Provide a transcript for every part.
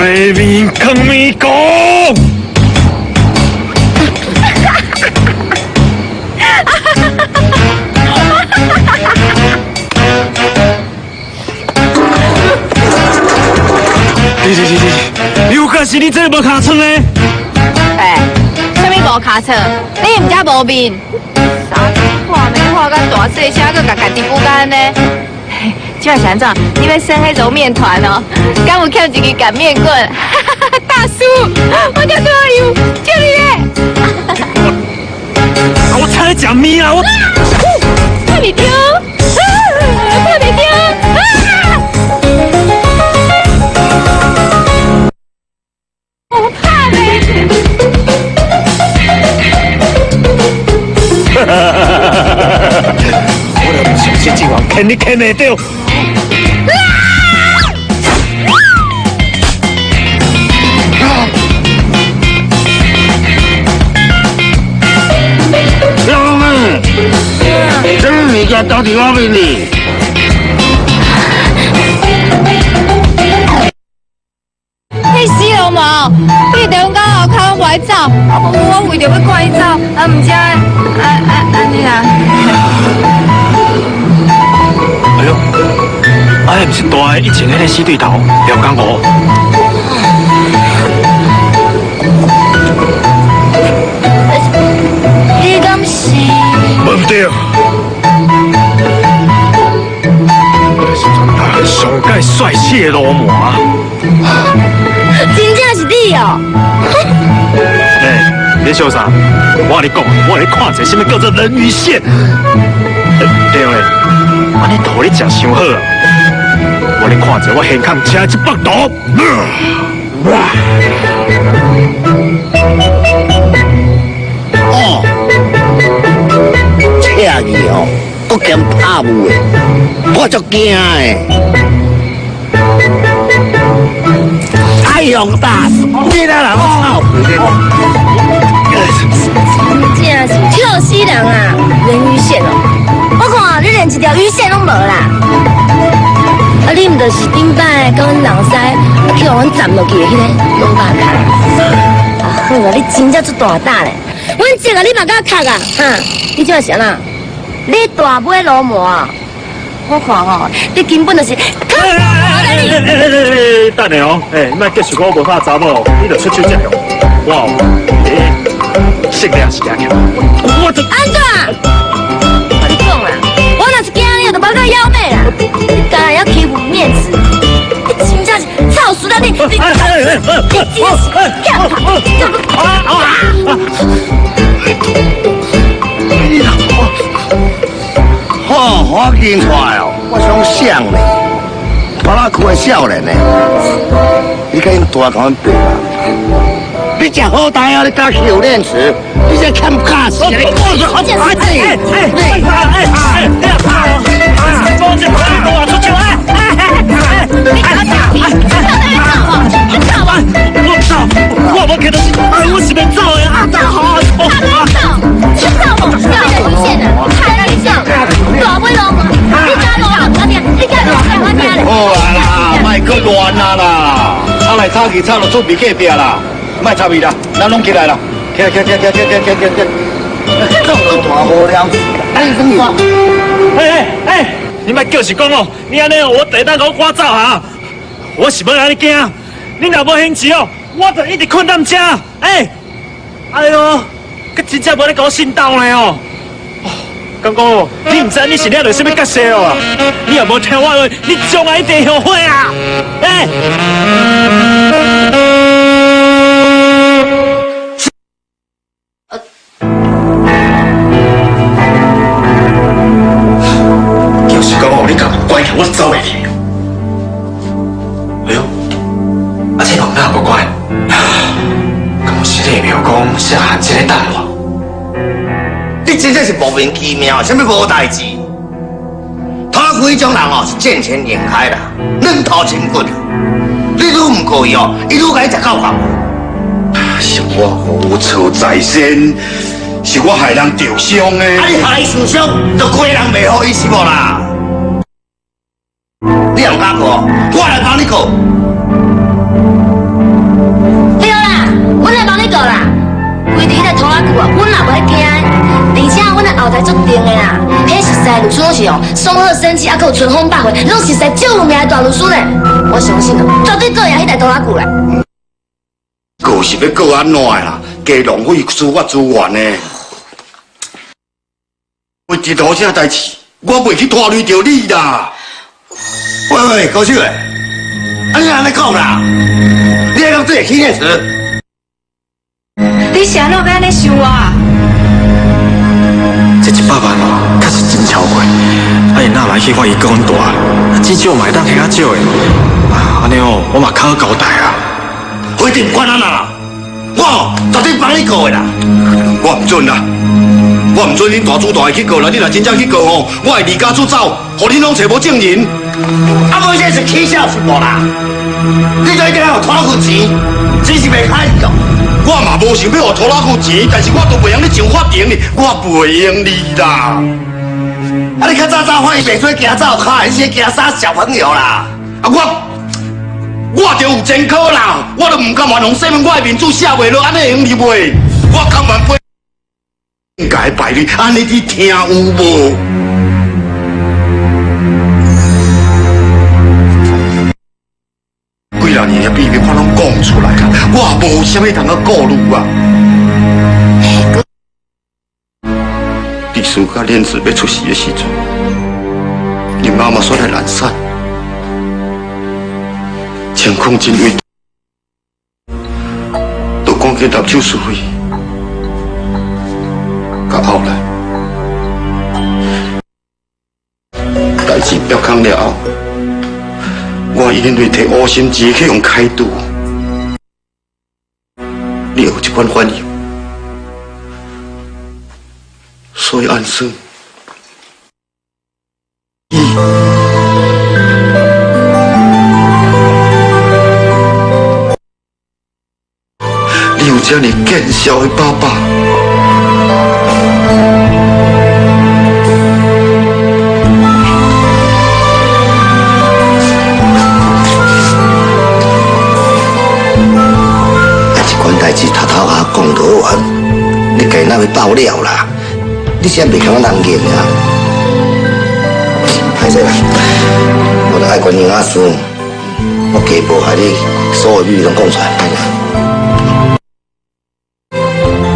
白面坑面公。你你你你，又敢是你這個無尻川的？哎，啥物無尻川？你毋才無面，三更看暝看甲大細聲，閣共家己補甲按呢？這擺是按怎？你欲耍彼揉麵團哦？敢有欠一支擀麵棍？大叔，我叫多油，救你咧！啊，我差咧食麵啊！我拍袂著，拍袂著！我拍袂著。我都毋相信這王牽你牽袂著。老妹，這物件倒佇我面哩？你死流氓！你佇阮家後跤攏無愛走，我為著欲趕伊走，啊，毋知啊啊按呢啦。哎喲，啊，彼毋是大的以前彼个死對頭廖江湖。你敢是？無對。我是全台灣上蓋帥氣的流氓。真正是你哦！欸，你笑啥？我共你講，我予你看一下，啥物叫做人魚線。對咧，按呢圖你食傷好啊！我予你看一下，我現空車一百度。哦，車去哦，閣兼拍霧的，我足驚的。哎呦，大叔，你來啦！我操！真正是笑死人啊！人魚線哦，我看你連一條魚線攏無啦。啊，你毋就是頂擺共阮人師，啊去予阮斬落去的彼个老肉跤？啊好啊，你真正足大膽咧！阮叔啊，你嘛敢敲啊？哈，你這是按怎？你大尾鱸鰻啊？我看吼，你根本就是。欸，等下哦，欸，你莫繼續講我無拍查某，你就出手才對。我欸，性命是掠起，我就按怎？我共你講啦，我若是驚你，就無佮枵命啦。你敢會曉欺負面子？你真正是臭死啦！你你你真是欠拍！好，我认出來哦，我想想咧，拖拉區的少年呢，你共𪜶大共阮白啊？你食好大哦，你敢去有練池？你這欠卡死！你哎哎哎哎哎！我出手哎哎哎！你敢走？你走无？你走無？我走，我無客到，哎，我是免走的啊！走，走，走無？掉你的魚線啊！看你走，大尾鱸鰻，你敢路我聽，你敢路我聽咧。好啊啦，莫閣亂啊啦！啊來吵起吵到出面隔壁啦，莫插伊啦，咱攏起來啦！起來起來起來起來起來起來起來！大無聊，哎，哎哎哎！你莫叫是講哦，你按呢我第當共我趕走哈！我是欲按呢驚，你若無興致哦，我就一直睏踮遮。哎，哎喲，閣真正無咧共我信鬥呢哦！剛剛你毋知你是領著啥物角色哦？你若無聽我話，你將來一定後悔啊！哎。就是講哦，你共我關起，我走袂去。哎喲，啊這門哪無關？敢有是你廟公設陷這個等我？你真正是莫名其妙，啥物無代誌？他規種人哦是見錢眼開啦，軟頭青骨。你愈毋告伊哦，伊愈共你食到夠。是我無錯在先，是我害人受傷的。啊，你害伊受傷，就規人袂好意思無啦？你若毋敢告，我來幫你告。足定的啦。彼熟似律师拢是哦，松鹤生气，啊，阁有春风百回，拢熟似足有名的大律师呢。我相信哦，绝对告赢彼台拖拉库啦。告是欲告按怎啦？加浪费司法资源呢？为一路啥代志，我袂去拖累著你啦。喂喂，高手诶，啊你按呢讲啦？你还讲这会起念词？你是按怎欲按呢想我？这100万哦，确实真超过。啊，𪜶若来去法院告阮大，至少嘛会当还较少的。啊，按呢哦，我嘛较好交代啊。回定不管按怎啦，我绝对帮你告的啦。我毋准啦，我毋准恁大主大去告啦。你若真正去告吼，我会离家出走，予恁拢揣无证人。啊，无这是起笑是无啦？你就一定要拖拉库钱，钱是袂开的。我嘛无想欲予拖拉库钱，但是我都袂用你上法庭哩，我袂用你啦。啊，你较早早发现袂使惊走跤，你是惊啥小朋友啦？啊，我就有前科啦，我都毋甘愿予说明我的面子写袂落，按呢会用你袂？我甘愿背界败类，按呢你听有无？几若年的秘密我拢讲出来啦，我无啥物通阁顾虑啊。律师佮莲子欲出事的时阵，你妈妈煞来难产，情况真危急，就赶紧动手术费。到后来，代志曝光了后，我因为提乌心钱去予开除，你有这款反应，所以按算，你有这么见笑的爸爸。讲落啊，你家哪会爆料啦？你啥袂感觉人言啊？歹势啦，我著爱管营养师，我加无害你所有秘密拢讲出来。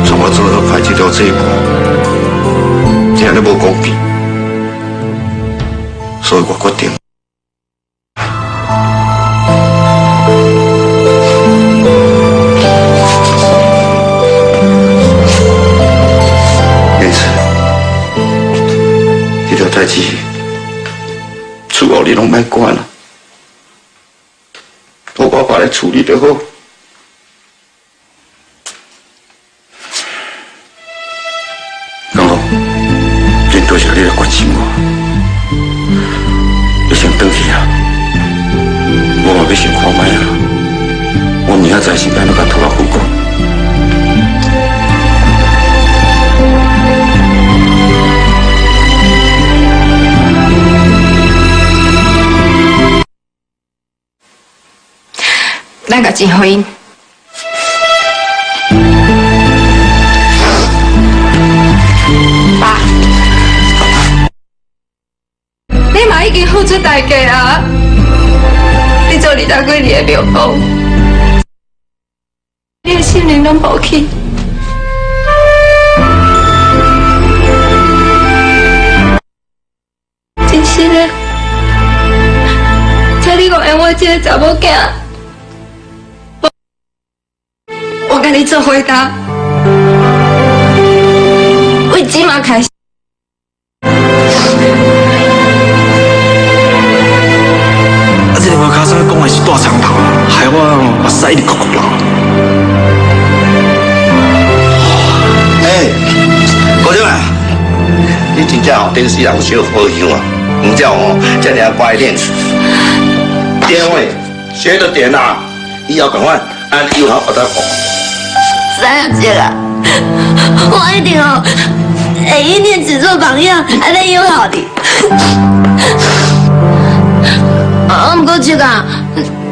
从我做好歹这条这步，这样都无公平，所以我决定。代志，厝后你拢莫管啦，我爸爸来处理就好。老公，真多谢你来关心我，你先转去啊，我嘛欲想看觅啊，我明仔载是欲按怎共托阿父讲。咱共钱予𪜶。爸，你嘛已经付出代价啊！你做20几年的庙公，你的心灵拢无去。真实的，请你误用我这个查某囝。我共你做回答，为这马开始。啊，这个无跤手讲的是大长头，害我目屎一直哭哭流。哎，高长啊，你真正哦，顶世人有小好样啊，毋才哦，遮尔乖练。点位，学着点啦，以后共款，按以后学得好。三姐啊，我一定哦，会以念子做榜样，按呢友好你。啊，毋过这个，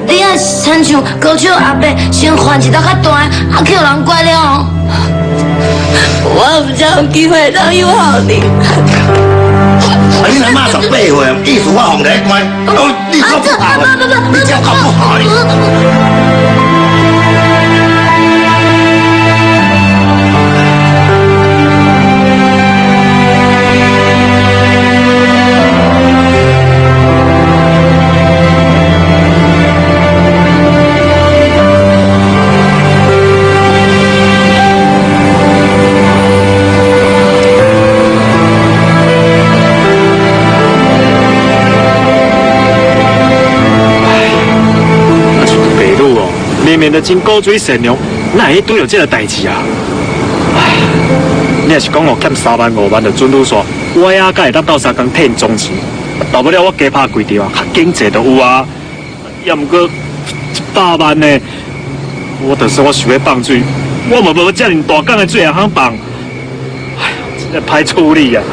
你若亲像高手阿伯先犯一道较大，啊，去予人怪了哦，我毋才有機會當誘惑你。啊！你若媽18歲，意思我予你關，你夠不好，你這夠不好你。明明就真古錐善良，哪會拄著這个代誌啊？唉，你若是講我欠3萬5萬就準女煞，我也才會當鬥相共退𪜶總錢。大不了我加拍幾張啊，較經濟就有啊。也毋過100萬呢，我就算我想欲放水，我嘛無遮爾大港的水會通放。唉，真正歹處理啊！